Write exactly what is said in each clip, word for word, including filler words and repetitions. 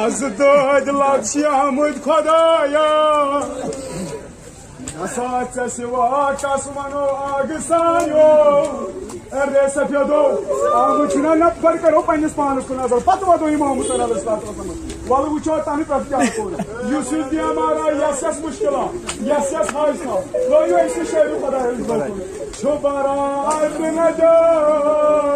از دٲدۍ لفظ چھِ آمٕتۍ خۄدایا، نسا ژےٚ سوا کس ونو آگہٕ سانیو۔ اے سفیدو، آمُت چھُنہ نفر، کرو پننِس پانس کُن نظر، پتہٕ واتو امام حسین علیہ الصلوۃ والسلام۔ ولہٕ وٕچھو تمہِ پٮ۪ٹھ کیٛاہ کوٚر۔ یُس یُس بیمار آے، یس یس مُشکل آو، یس یس حاجت آو، لٲیِو أمۍ سٕنٛدِ شٲعری خۄدایَس برونٛہہ کُن۔ چھُ برات نجات۔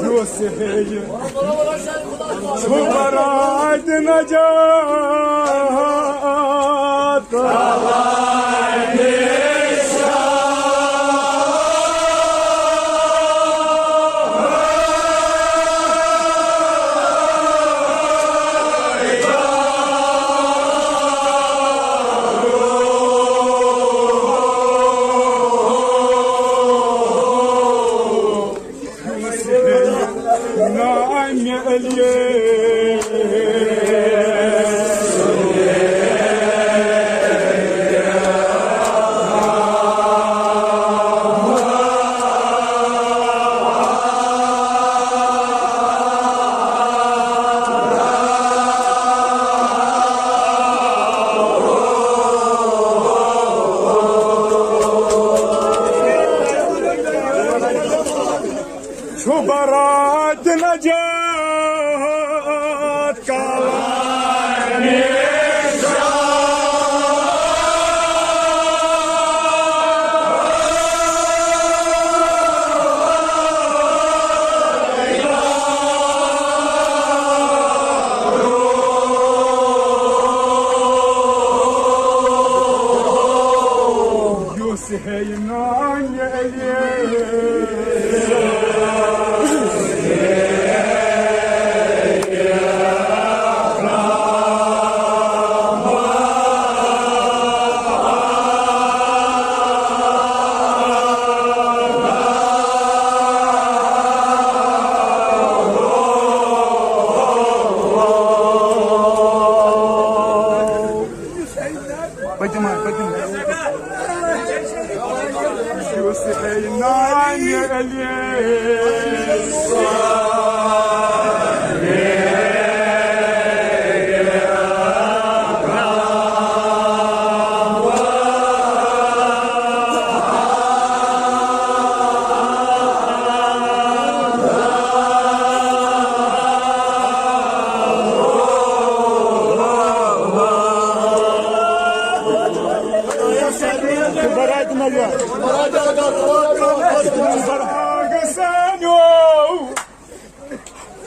یُس ہیٚیہِ چھُ برات نجات۔ نام علی۔ چھُ برات نجات کالہ۔ یُس ہیٚیہِ نانہِ علی۔ پٔتِم حظ، پٔتِم۔ یُس ہے نانہِ علی۔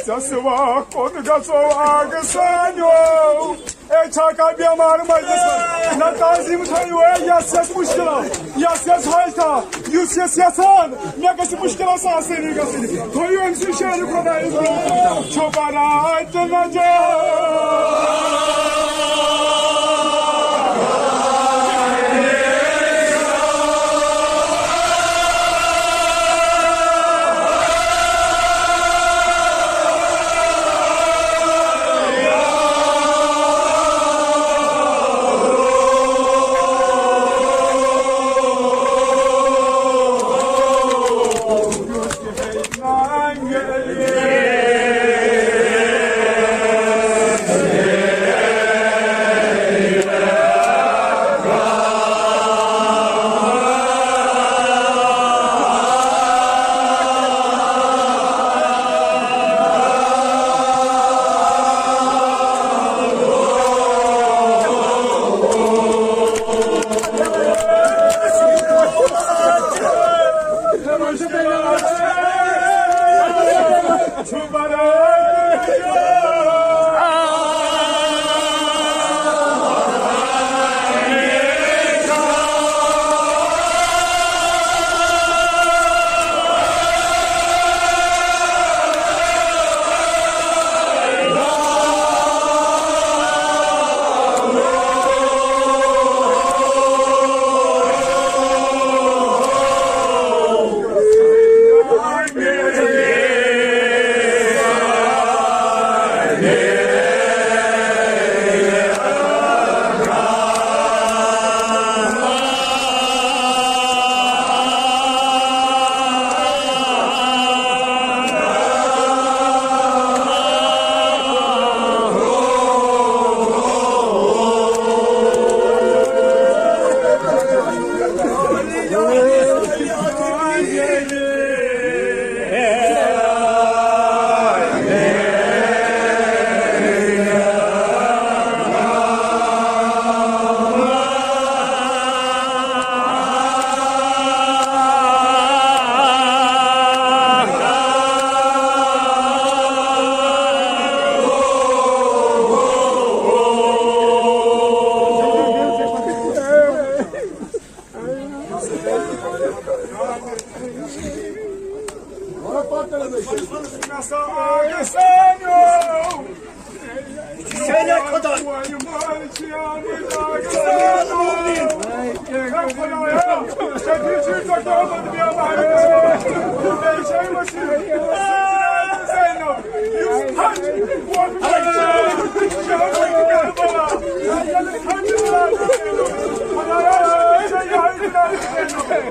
ژےٚ سوا کوٚت گژھو آگہٕ سانیو؟ اے چھا کانٛہہ بٮ۪مار مجلس منٛز؟ نہ تعظیٖم تھٲیِو، اے یَس یَس مُشکِلات، یَس یَس حاجتہ، یُس یَس یَژھان مےٚ گژھِ مُشکِلس آسٲنی گژھٕنۍ، تھٲیِو أمۍ سٕنٛدِ شٲعرِ خۄدایَس برونٛہہ کُن۔ چھُ برات نجات۔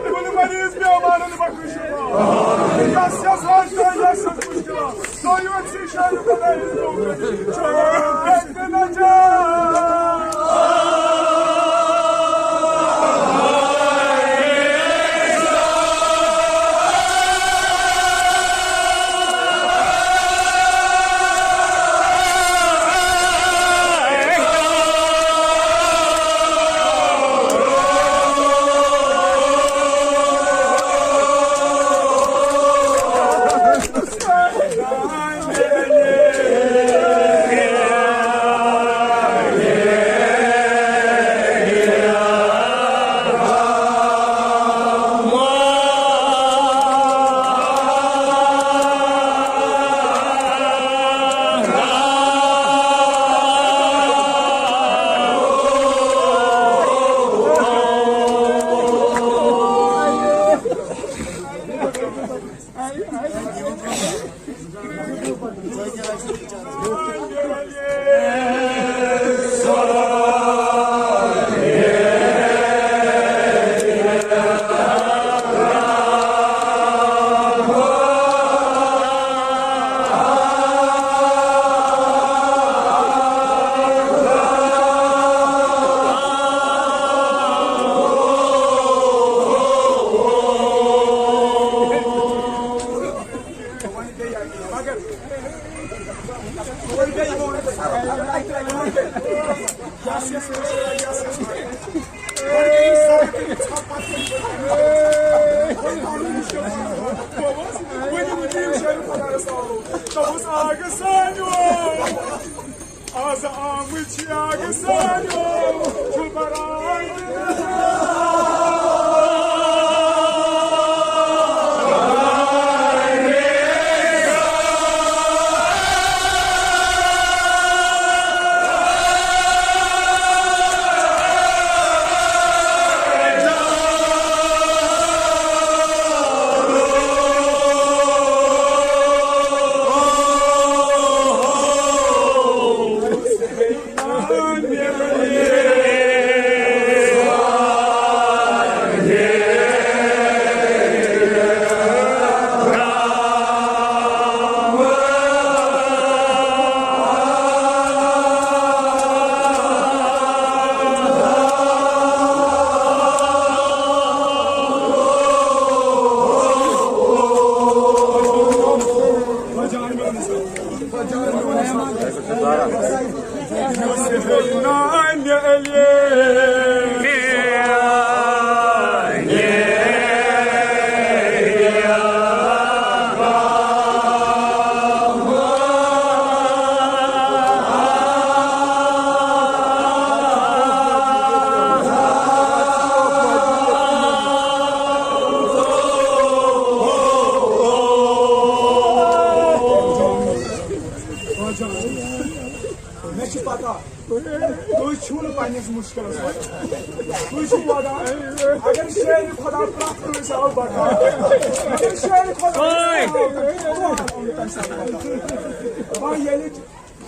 Kul meriz bir amanın bakışı var. Yas yas harçtan yas yas kuşkular. Soyun sişen kadar izlomuz. Çok beklenecek. آز آمٕتۍ چھِ آگہٕ سانیو، چھُ بران۔ مےٚ چھِ پتہ، تُہۍ چھِو نہٕ پننِس مُشکِلس منٛز۔ تُہۍ چھِو وَدان، اگر شیرِ خۄدا پرٛٮ۪تھ کٲنٛسہِ آو بکار، اگر شیرِ خۄدا آو، وۄنۍ ییٚلہِ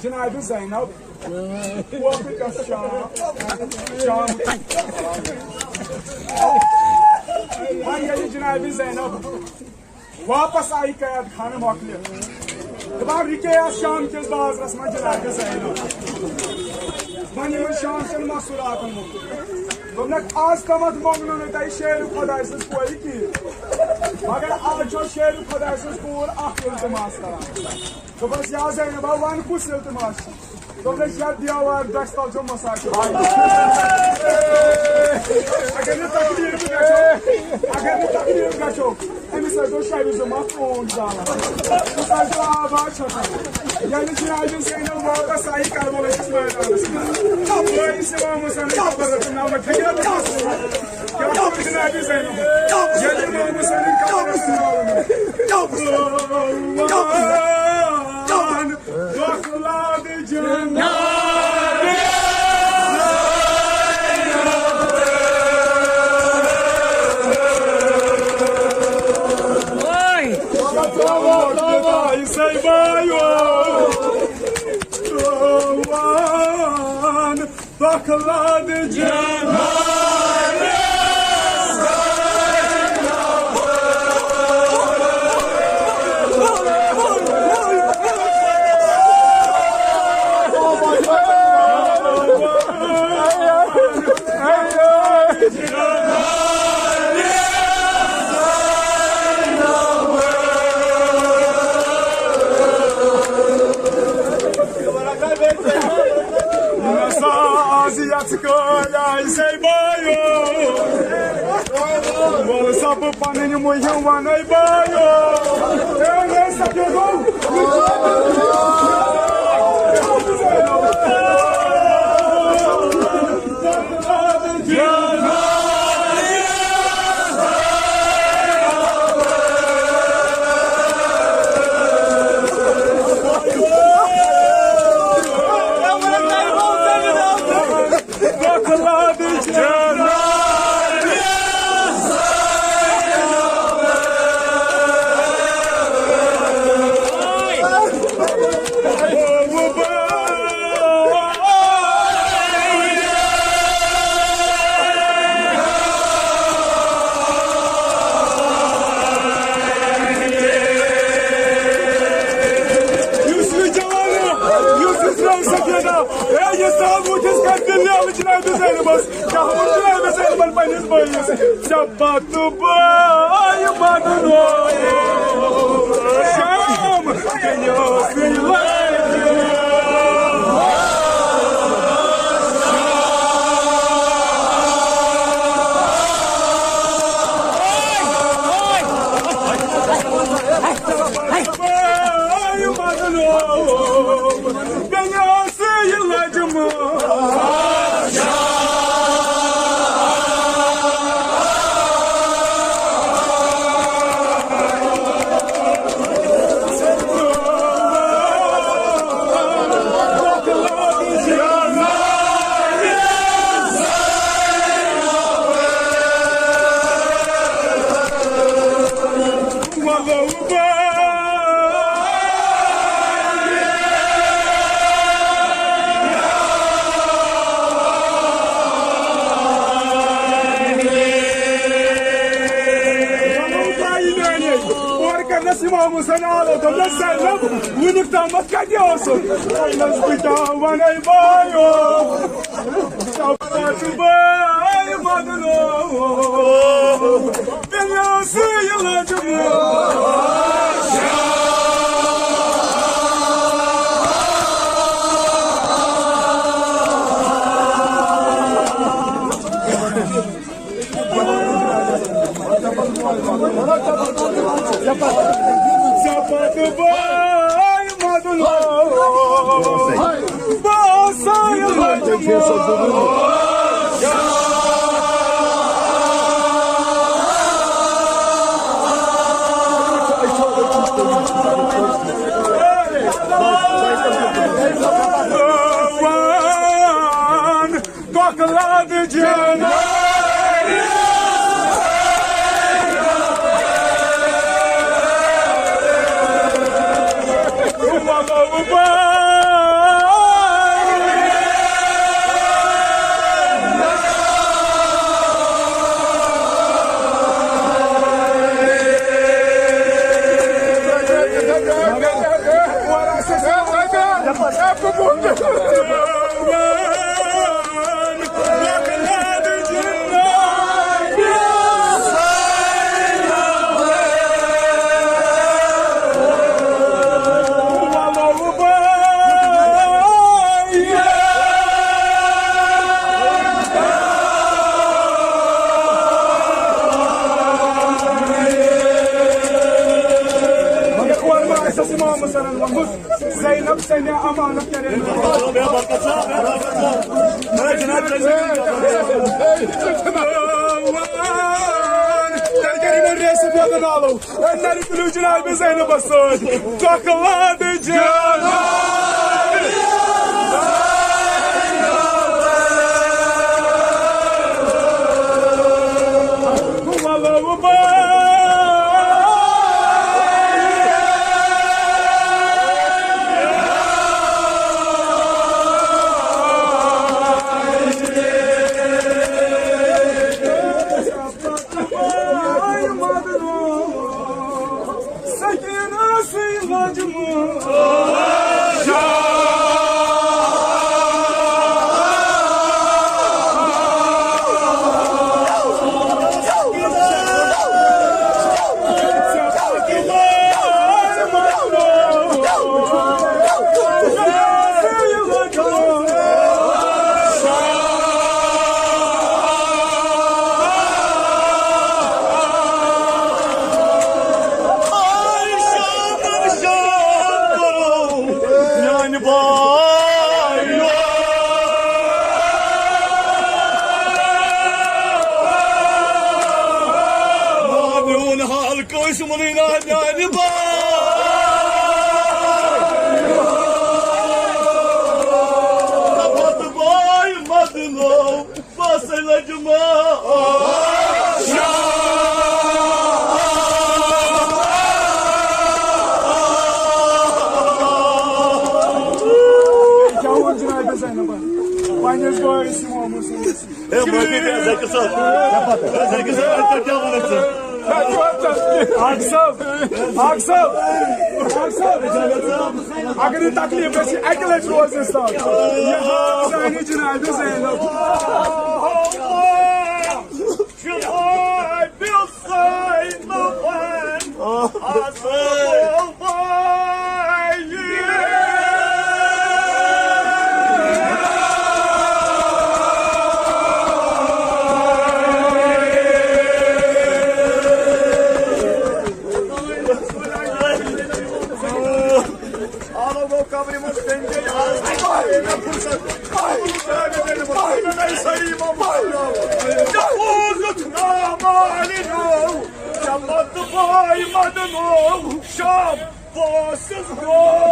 جناب زینب کوفہِ پٮ۪ٹھ شام، شام، وۄنۍ ییٚلہِ جناب زینب واپس آیہِ قید خانہٕ مۄکلِتھ۔ دپان، رُکے یتھ شام کِس بازرس منٛز جناب زینب۔ وۄنۍ یِمن شام چٮ۪ن مستوٗراتن مُتعلق۔ دوٚپنکھ، از تامتھ مۄنگنو نہٕ تۄہہِ شیرِ خۄداے سٕنٛز کورِ کِہیٖنۍ۔ مگر از چھو شیرِ خۄداے سٕنٛز کوٗر اکھ التماس کران۔ دوٚپمس، یا زینبا، ون کُس التماس چھُ؟ دوٚپنس، یتھ دیوار دستل چھو مساجد۔ اگر نہٕ تقدیر تہِ گژھو، اگر نہٕ تقدیر گژھو، أمِس ٲسۍ زیو شبِ جمعہ ژوٗنٛٹھۍ زالان۔ أمِس ٲسۍ زیو آباد چھکان۔ ییٚلہِ جنابِ زینب واپس آیہِ کربلا کِس مٲدانس منٛز، وٲرِث امام حسین قبر رسول اللہ Dökülen Nasıl aziyat kolay Seybayo. Wal sapı panını muhim vanay bayo. Ey, ne sapı? Yusuf Jalanı, Yusuf Jalanı. Ey, İstanbul, kes kalbini alacağına güzel bas. Yağmur güzel güzel bal payız bayız. Sapatı bay madno. Şam, geliyor, geliyor. Ay madno. Beni Seyirlacımı. Orqandas imam Hüseyin ağladı. Lan sen lan, unik damat kaçıyorsun? Nasıl bir davan ey bayo? Sapatı bay madno. Beni asıl yılacımı. Sapatı bay madno. Dokladı canım. Zeynep seni amanet verin. تیٚلہِ کٔرِو یِمن ریسہٕ پٮ۪ٹھ نالو۔ أمۍ نَرِ تُلِو جناب زینبس سۭتۍ۔ ٹۄکہٕ لاڈٕ جان۔ وَلہٕ بہٕ سکینہ سٕے لجمہٕ۔ میانہِ بایو۔ میون حال کٲنٛسہِ ووٚنُے نہٕ میانہِ بایو۔ پتہٕ باے مدنو۔ بس لجما۔ کیٛاہ ووٚن جناب زینبن؟ پننِس بٲیِس یِمو مسلمس۔ اے، معٲفی دے، ذاکر صٲب۔ ذاکر صٲب، اَتہِ پٮ۪ٹھ کیٛاہ وَنان ژٕ؟ اکھ صٲب، اکھ صٲب، اکھ صٲب۔ اگر یہِ تکلیف گژھِ، اکہِ لٹہِ روزِ أسۍ تتھ۔ یہِ ہاو سانہِ جنابِ زینب۔ جنابِ زینبن اصل بایہِ۔ آلو گوٚو قبرِ منٛز تٔمۍ گٔے آز تہِ واریاہ فرصت۔ یہوٗدُک نام آلہِ نوٚو، جمت بٲے مدنوٚو، شام باسِز گوٚو۔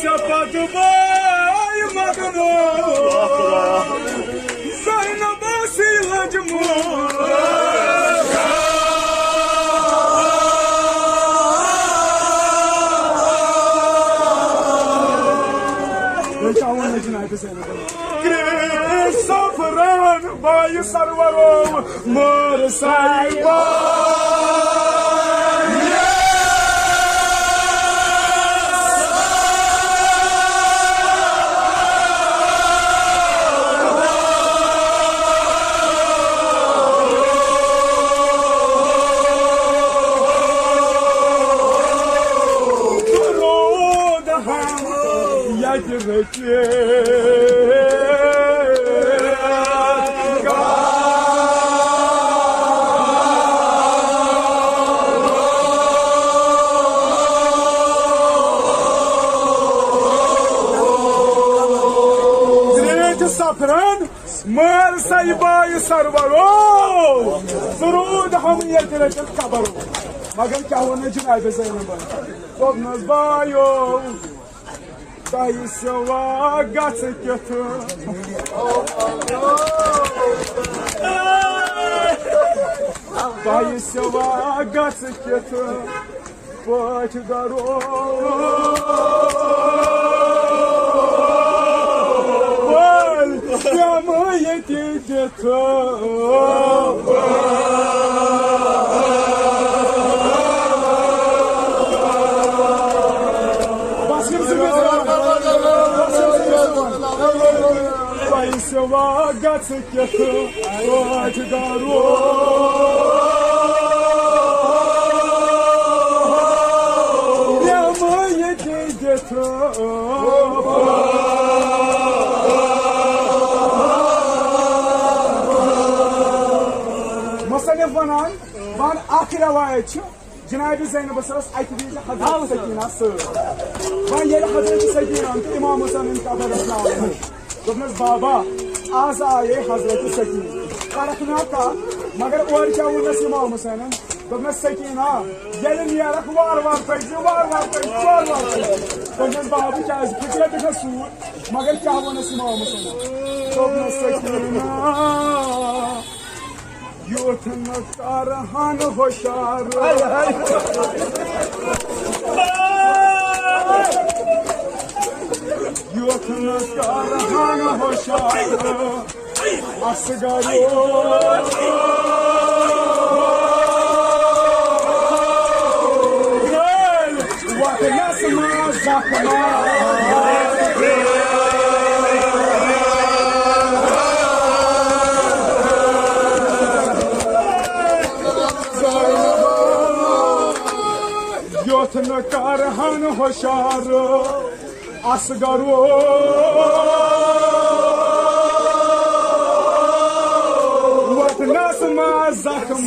ژےٚ پتہٕ بٲے مدنوٚو۔ زینب ٲسٕے لجموج۔ بیٚیہِ کیٛاہ ووٚن مےٚ جنابِ زینبن؟ کرٛیٖٹھ صفران بایہِ سرورو۔ مٲر سایبا۔ روٗد ہم یتہِ رٔٹِتھ۔ زرینٛٹھ سفرن مٲر سایبایہِ سرورو، سرود ہم یتہِ رٔٹِتھ قبرو۔ مگر کیٛاہ ووٚن جنابِ زینبن؟ دوٚپنس بایو، تۄہہِ سوا گژھِ کیُتھ؟ تۄہہِ سوا گژھِ کیُتھ پٲٹھۍ گرو؟ وٲلۍ پیمہٕ ییٚتی دِتھ۔ بس یِم زٕ گٔژھۍ وَنٕنۍ۔ بس یِم زٕ گٔژھۍ وَنٕنۍ۔ تۄہہِ سوا گژھِ کیُتھ پٲٹھۍ گرو؟ پیمہٕ ییٚتی دِتھ۔ مصنف ونان، ون اکھ روایت چھِ، جناب زینبس ٲس اکہِ وِزِ حضرت سکینہ سۭتۍ۔ وۄنۍ ییٚلہِ حضرت سکینہ تہٕ امام حسینن قبر ٲس ناونہٕ، دوٚپنس، "بابا، از آیے حضرت سکینہ، کرکھ نا کتھ؟" مگر اورٕ کیٛاہ ووٚننس امام حسینن؟ دوٚپنس، "سکینہ، ییٚلہِ نیرکھ، وارٕ وارٕ پٔکۍ زِ، وارٕ وارٕ پٔکۍ زِ، وارٕ وارٕ پٔکۍ زِ۔" دوٚپنس، "بابا، کیٛازِ پھٕٹرٲوِتھ سوٗر؟" مگر کیٛاہ ووٚننس امام حسینن؟ دوٚپنس، "سکینہ، یُتھ نہٕ کرہن ہُشار، یُتھ نہٕ کرہن ہُشار، اصغر وطنس منٛز زخم۔" یُتھ نہٕ کرہن ہُشار، اصغر وطنس منٛز زخم۔